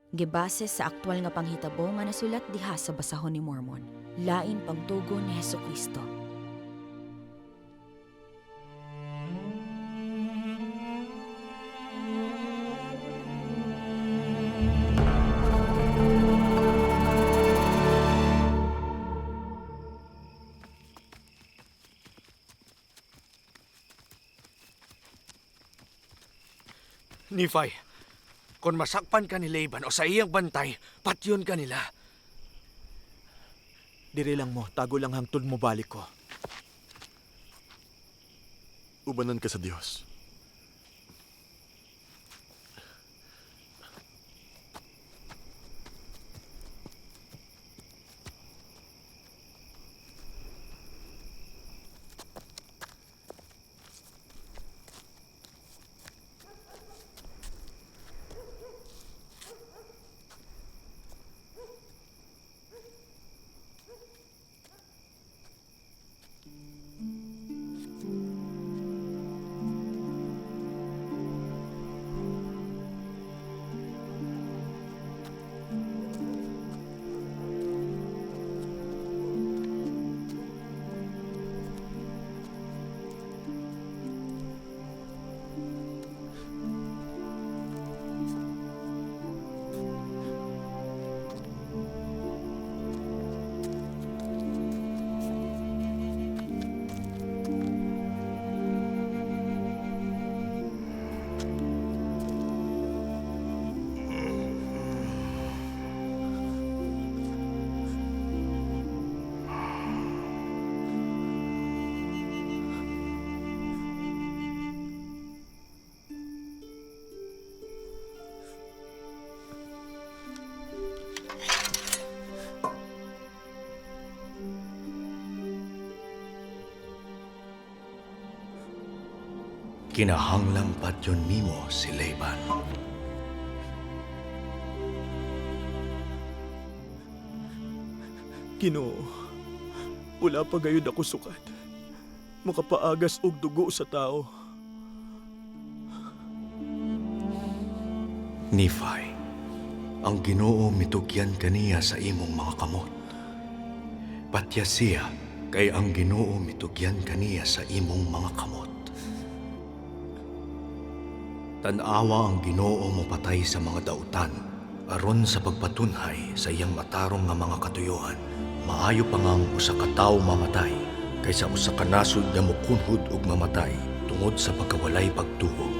Gibase sa aktwal nga panghitabo nga nasulat diha sa Basahon ni Mormon. Lain pagtugon ni Hesukristo. Nephi, kung masakpan ka ni Laban o sa iyang bantay, patyon ka nila. Diri lang mo, tago lang hangtod mo balik ko. Ubanan ka sa Dios. Kinahanglang patyon nimo si Laban. Ginoo, wala pa gayud ako sukat. Makapaagas og dugo sa tao. Nephi, ang Ginoo mitugyan kaniya sa imong mga kamot. Patya siya kay ang Ginoo mitugyan kaniya sa imong mga kamot. Tan-awa ang Ginoo mopatay sa mga dautan aron sa pagpatunhay sa iyang matarong nga mga katuyuan. Maayo pa ngang usa ka tawo mamatay kaysa usa ka nasod nga mokunhod og mamatay tungod sa pagkawalay pagtuo.